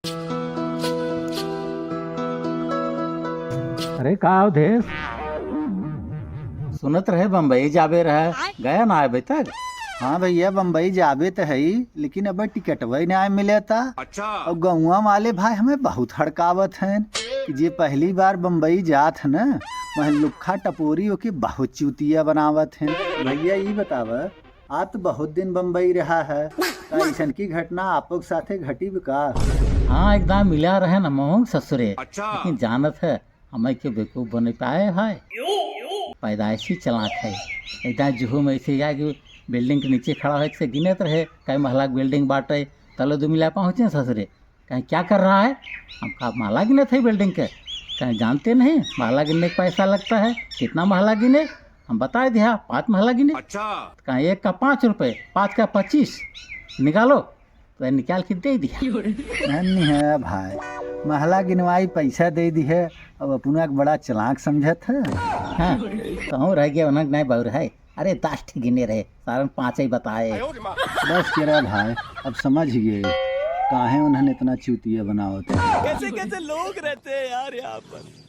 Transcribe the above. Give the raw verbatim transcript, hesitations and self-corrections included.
अरे का अवधेश, सुनत रहे बम्बई जाबे रहे, गया ना अबे तक? हाँ भइया, बम्बई जाबे त हई, लेकिन अब टिकटवा ही ना मिले ता। अच्छा। और गौवा वाले भाई हमें बहुत हड़कावत हैं कि जे पहली बार बम्बई जात है ना, वह लुक्खा टपोरी ओके बहुत चूतिया बनावत हैं। भइया ई बतावा, आप तो बहुत दिन बम्बई रहा है, का ऐसन की घटना आपो के साथे घटी बा का? हाँ, एकदम मिला रहे न महूँ ससुरे। अच्छा। लेकिन जानत है, हमें के बेवकूफ बने पाए भाई। पैदाइशी चालाक है। एकदम जुहू में ऐसे या कि बिल्डिंग के नीचे खड़ा होके से गिनत रहे, कई महला के बिल्डिंग बाटे, तले दो मिला पहुँचे ससुरे। कहें, "क्या कर रहा है?" हम कहा, "महला गिनत है बिल्डिंग के।" कहें, "जानते नहीं, महला गिनने का पैसा लगता है, कितना महला गिने?" हम बताए दिया, "पाँच महला गिने।" अच्छा। कहें, "एक का पाँच रुपए, पाँच का पच्चीस, निकालो।" तो निकाल के दे दिया। धन्य है भाई, महला गिनवाई, पैसा दे दिहे, अब अपना के बड़ा चालाक समझत है। हाँ, कहूँ रह गया, उन्हें नहीं बहुर है। अरे, दस ठे गिने रहे, सारन पाँच ही बताए। बस करा भाई, अब समझ गए काहे उन्हें इतना चूतिया बनावत है। कैसे कैसे लोग रहते हैं यार यहाँ पर।